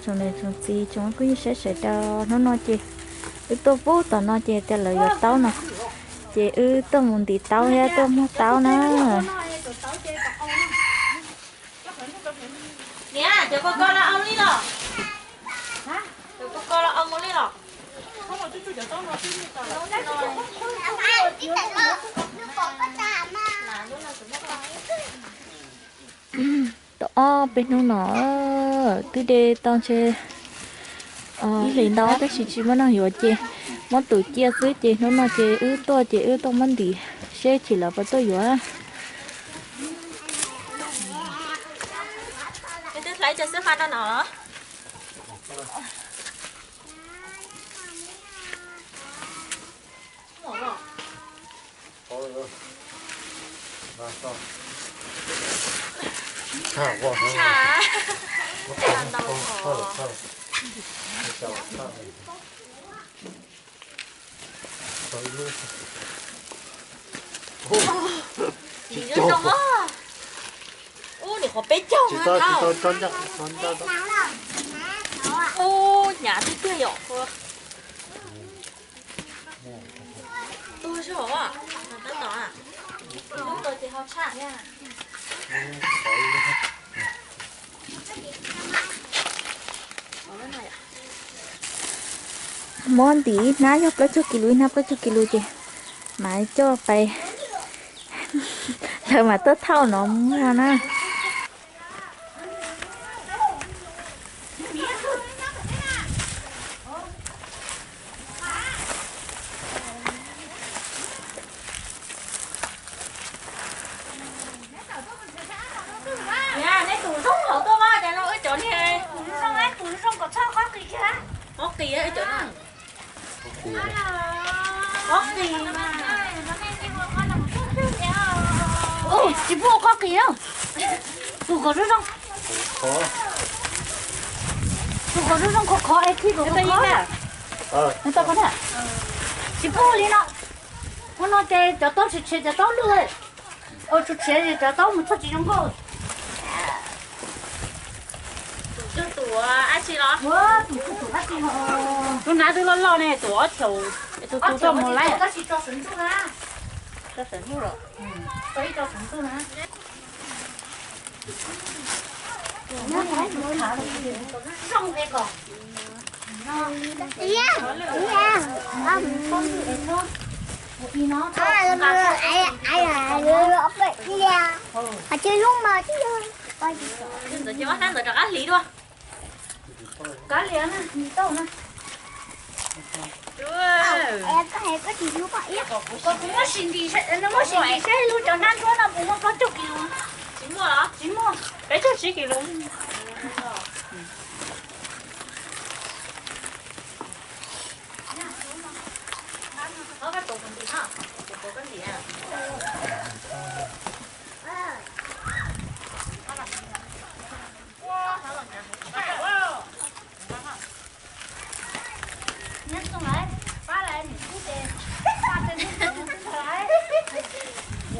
Tsoom niam tsoom txiv tsoom phooj ywg sawv daws, hnub no ces wb tuaj pub tom no ces tias lawv yuav taub no, ces wb tuaj mus ntim taub thiab tuaj muag taub na. Niam, cov ko ko los ua li los? Cov ko ko los ua li los? Tau ob peb hnub no twb de tau ntshe ib hlis ntau tab sis tsis muaj neeg yuav ces muab tus ciaj xwb ces hnub no ces wb tuaj ces wb tuaj muab ntim seb chim lawv puas tuaj yuav. Ub, nim qhuav peb caug na. Ub, hnyav tiag tiag yom. Tuag zog, tab tom, tab tom ces ho tshaj. Muab ntim ib hnab yog plaub caug kis lus, ib hnab plaub caug kis lus ces mam coj pais, lawv mam tuaj thauj no muag na. Niam, neb tus zoo hauv tuaj mas, cas no wb cov niag tus zoo, tus zoo kom txhob qhob qis kiag. Qhob qis wb cov no. Qhob qis. Ub, tsis pub ua qhob qis na. Tus kom zoo zoo. Tus kom zoo zoo khov khov es khi kom khov khov. Tsis pub li no. Ua no ces cov taub tshiav tshiav cov taub luj. Ua tshiav tshiav cov taub mus txog tsis zoo nkauj. Tus ab tsi los? Tus ab tsi los? Lub hnab twb loj loj ne, tus ob txhaum, tus tus tuaj mus laib. Tab sis tso sawv ntuj na. Tso sawv ntuj los? Tso ib tso sawv ntuj na. Zoo es kom Ntawd ces ob hnab ntawd rov qab hliv dua. Kav liam na, ntim tau na. Kuv muab sim ntim, muab sim ntim seb lub cov hnab ntsuab no puas muaj plaub caug kis lus. Tsis muaj, peb caug tsib kis lus.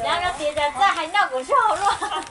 Yog no tias cas txaj hais noj kuv zog luaj.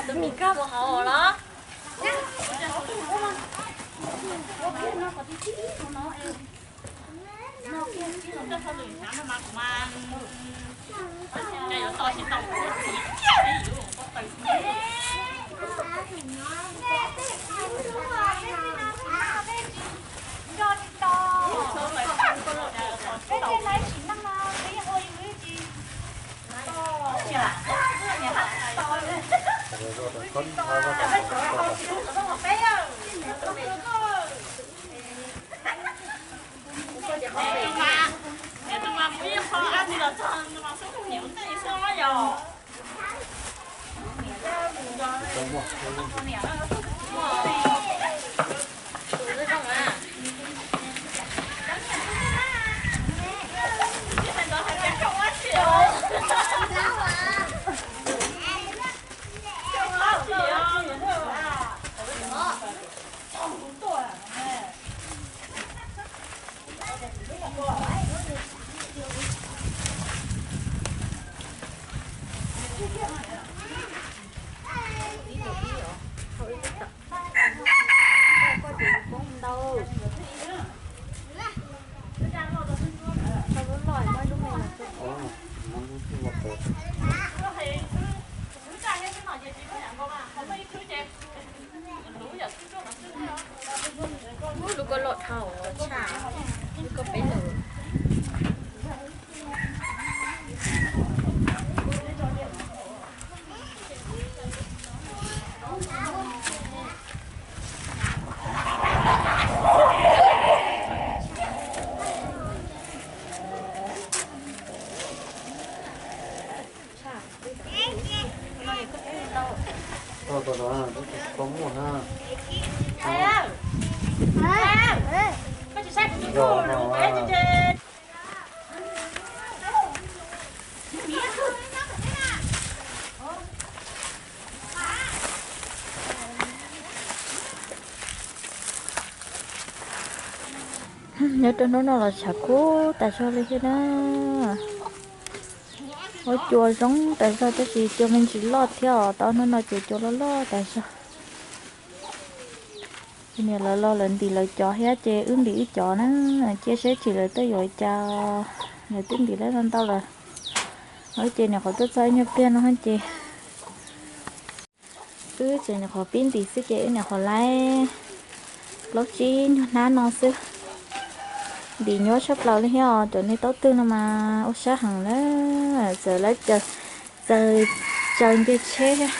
Tus mis koj mus hauv los? Nyob rau hnub no los tshav kub tas zog li thiab na. Ua cua zoo tas zog tab sis cua me ntsis loj thiab os, tau hnub no ces cua loj loj tas zog. Niam lawv los lawv ntim lawv cov thiab ces wb ntim wb cov na, cia seb tsis lawv twb yuav cas, lawv twb ntim lawv ntau lawm. Ces niam qhuav tuaj txog ib nyuag pliag no ces wb tseem nyuam qhuav pib ntim xwb ces wb nyuam qhuav laib plaub tsib nyuag hnab no xwb. Ntim nyuaj tshaj plaws li thiab os, cov niag taub twg no mas ua sab heev na, txawm lawv txawm tsaws nce tsheb thiab.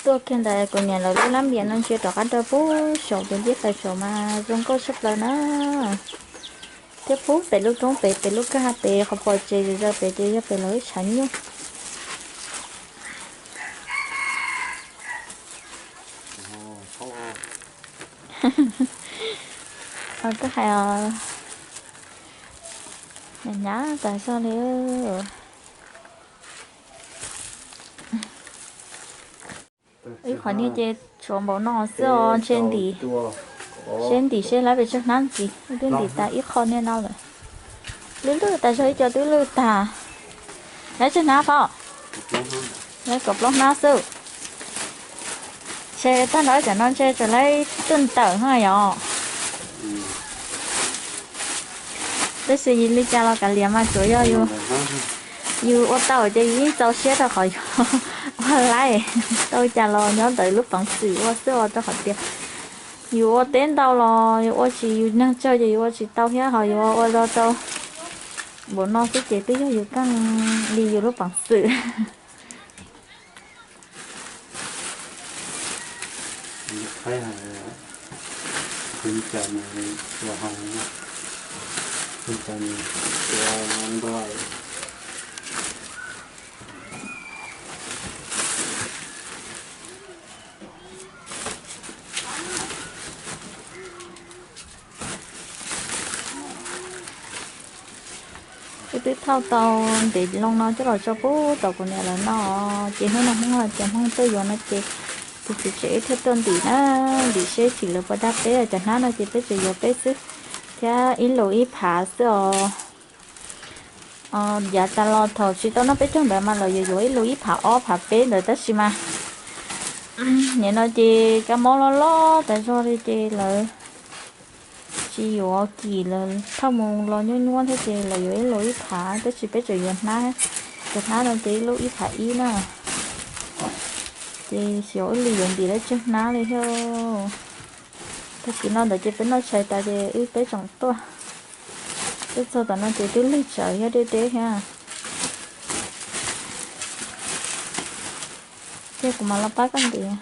Tuaj kiag ntawm kuv niam lawv lub lab npias no ntsia rov qab rau puag saum tus ncib qais saum mas zoo nkauj tshaj plaws na. Thiab puag pem lub roob pem, pem lub kwj ha pem qhov pom tsev zom zaws pem ces yog pem lawv lub tshav nyuj. Koj hais os, hnyav tas zog li. Ib qhov niag ces tshuav npaum no xwb os, ntshe ntim, seb ntim seb laib pes tsawg hnab ntxiv, twb ntim tas ib qho niag no lawm. Lwj lwj tas zog, ib co twb lwj tag. Laib tsawg hnab pom? Laib kaum plaub hnab xwb. Ntshe tag nrho cov no ntshe tsuas laib twj ntawm no yom. Tab sis li cas los kav liam mas tsuav yog yus ua tau ces yus yeej txaus siab rau qhov yus ua laib. Tau cas los nyob ntawm lub peev xwm ua xwb os, rau qhov tias yus ua teb ntau los yus ua tsis, yus neeg tsawg ces yus ua tsis tau thiab, ho yus ua ua rau npaum no xwb ces twb yog yus keej li yus lub peev xwm. Wb twb thauj tau ntev loo no coj los tso puag tom kuv niam lawv no, ces hnub no Hmoob hais tias Hmoob tuaj yuav no ces tus txiv tsev wb thiaj tuaj ntim na, ntim seb tsis lawv puas dag peb. Cov hnab no ces peb tsuas yuav peb xwb, thiab ib lus ib phav xwb os. Yav tas los thaum tsis tau noj peb caug ntawd mas lawv yuav yuav ib lus ib phav ob phav peb ntawd, tab sis mas nim no ces kab mob loj loj tas zog li ces lawv tsis yuav kim, lawv thauj mus los nyuaj nyuaj thiab ces lawv yuav ib lus ib phav, tab sis peb tsuas yuav hnab, cov hnab no ces ib lub ib phav ib na. Ces xyov wb li yuav ntim lawv tsawg hnab li thiab. Tag kis no ntawd ces peb noj tshais tas ces wb peb tsoom tuaj, tuaj txog tom no ces twb lig tsawv thiab deb deb thiab. Ces kuv mam los pab koj ntim.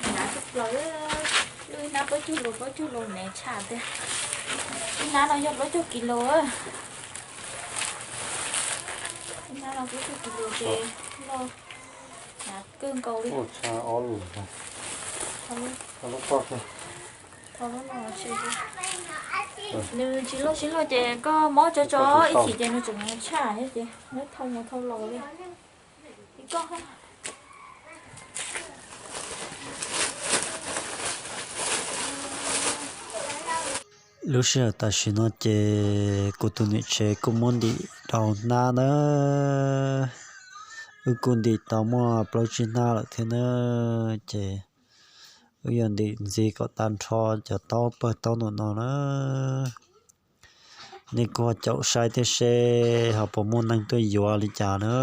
Hnav tshaj plaws, lub ib hnab plaub caug lus, plaub caug lus ne tshaj tiag. Ib hnab no yog plaub caug kis lus, ib hnab no plaub caug kis lus ces loj, hnav kawg nkaus li. Nws tsis loj tsis loj ces koj mob tso tso ib chim ces nws tseem tshaj thiab ces muab thauj mus thauj los li. Lub sij hawm tam sim no ces kuv tus niam tsev kuj muab ntim rau hnab na. Wb kuj ntim tau muaj plaub tsib hnab lawm thiab na, ces wb yuav ntim ntxiv kom tag nrho cov taub pawg taub ntawm no na. Nej kuj ho caum saib thiab seb ho puas muaj neeg tuaj yuav li cas na.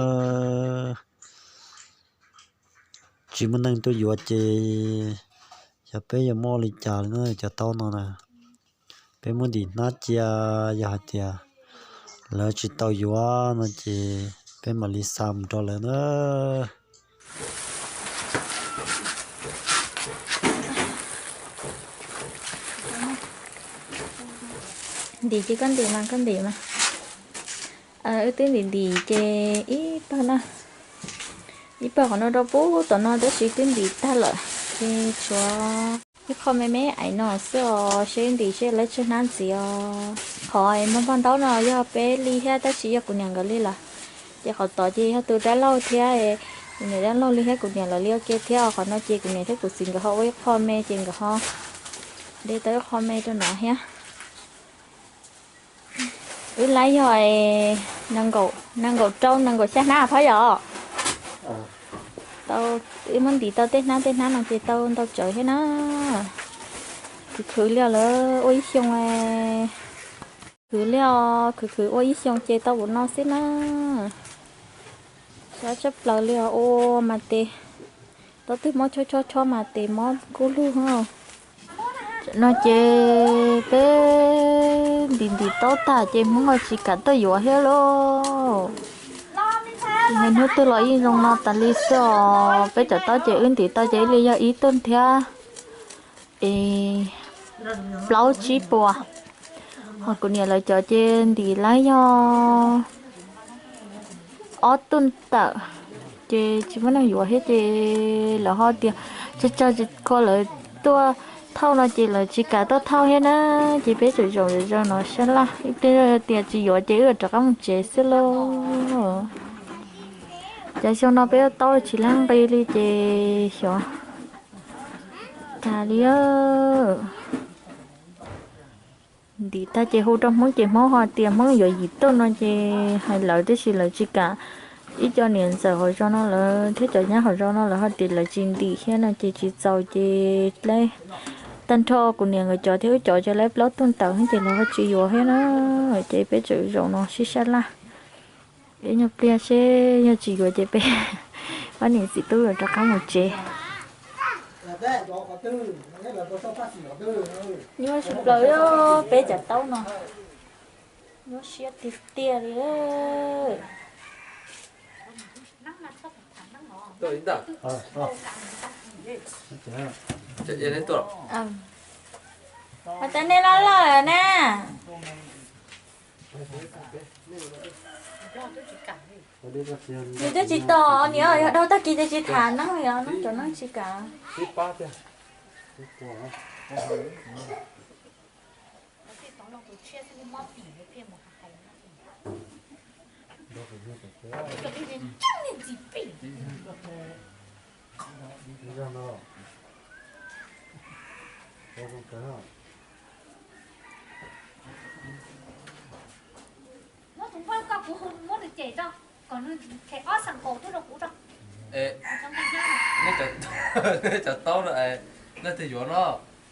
Tsis muaj neeg tuaj yuav ces xyov peb yuav muaj li cas li na cov taub no na. Peb muab ntim hnab cia, yog hais tias lawv tsis tau yuav no ces peb mam li xa mus rau lawv na. Ntim ces koj ntim mas, koj ntim mas. Wb twb ntim ntim ces ib pawg no, ib pawg qhov no rau pub tom no tab sis twb ntim tag lawm, ces tshuav ib qho me me aiv no xwb os, seb ntim seb lawv tsawg hnab ntxiv os. Qhov npog npog ntaub no yog peb li thiab tab sis yog kuv niam nkawd li lawm. Ces qhov tod ces yog tus dab laug thiab, kuv niam dab laug li thiab kuv niam lawv li ua ke thiab. Qhov no ces kuv niam thiab kuv txiv nkawd ho ua ib qho me ces nkawd ho de tau ib qho me rau no thiab. Wb laib yog nees nkaum rau nees nkaum xya hnab phab yom. Tau, wb muab ntim tau tej hnab tej hnab no ces tau ntau tsawv thiab na. Khwv khwv li lawv ua ib xyoo, khwv li, khwv khwv ua ib xyoo ces tau ua no xwb na. Sab tshaj plaws li os, ua mas tes, tau twg mob chob chob chob mas tes mob kub lug. Tam no ces peb ntim ntim taub tag ces Hmoob ho tsis kam tuaj yuav thiab lauj. Hais hnub twg los yeej zoo no tas li xwb os. Peb cov taub ces wb ntim tau ces ib li yog ib tug thiab es plaub tsib puas. Ho kuv niam lawv cov ces ntim lawv yog ob tug tawm, ces tsis muaj neeg yuav thiab ces lawv ho tias tsawg tsawg tsis kho lawv tuaj thauj no ces lawv tsis kam tuaj thauj thiab na. Ces peb tseem zaum zaws no sab laj, ib pliag tias tsis yuav ces wb rov qab mus tsev xwb lauj. Cov xyoo no peb taub tsis lab nqi li ces xyov tag li. Ntim tag ces hu rau Hmoob ces Hmoob ho tias Hmoob yuav yim tuj no ces hais lawv tiam sis lawv tsis kam. Ib co niam ntxawm hauv zos no lawv thiab cov nyab hauv zos no lawv ho tias lawv tsis ntim thiab no ces tsis txaus ces tag nrho kuv niam nkawd cov thiab wb cov ces lawv plaub tug ntawm ces lawv ho tsis yuav thiab na. Ces peb tseem zaum no sib sab laj. Ib nyuag pliag seb yog tsis yuav ces peb pab niam txiv tub yuav rov qab mus tsev. Nyuaj siab plaws peb cov taub no, nyuaj siab tiag tiag li. Has tas nej loj loj na. Nws twb tsis tos, nws yog dhau tag kis ces tsis tham neeb, yog neeb cov neeb tsis kam. Muab tus npawg koj kuv hu muab nws cem tso, kom nws them ob xees kaum tuaj rau kuv tso. Cov taub no leej twg yuav no?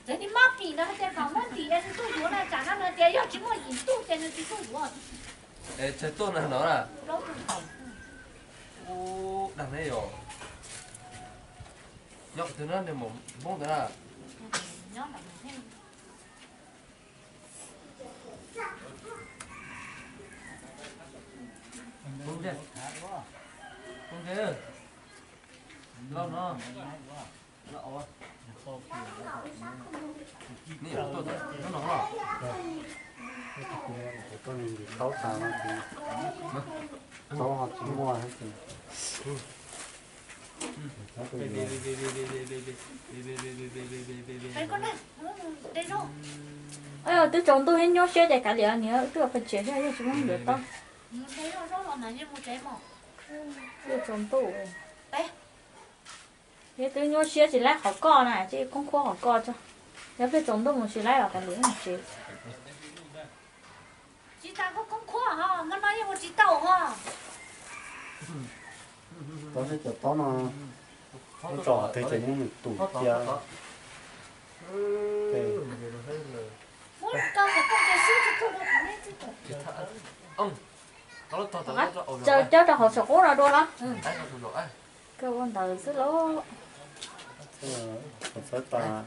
Ces nws mob pim no tias kom muab ntim es nws tuaj yuav no, tsam no nws tias yog tsis muaj yim ntuj ces nws tsis tuaj yuav. Tsawg tuaj no no na? Ub, dag ne yom. Nyob qhov twg na, niag maum Hmoob ntawd na? Phooj ywg, phooj ywg, lauj no. Nej yuav tuaj hnub no los? Koj ntim taub tas no ces taub ho tsis muaj thiab ces. Twb tsaus ntuj thiab nyuaj siab ces kav liam, niam twb pais tsev thiab, yeej tsis muaj yuav taub. Twb tsaus ntuj. Yog twb nyuaj siab tsis laib qhov koj na, tsis khoob khuab qhov koj tso. Yog peb tsaus ntuj mus tsis laib los kav liam mus tsev. Tsis tas khoob khuab ho, hmo no yeej ua tsis tau ho. Tau seb cov tob no, ub, tso qhov twg ces muab nws tus cia. Tsaws cov rau hauv saum qub no dua los? Koj ua ntawd xwb lauj. Txhawb tas.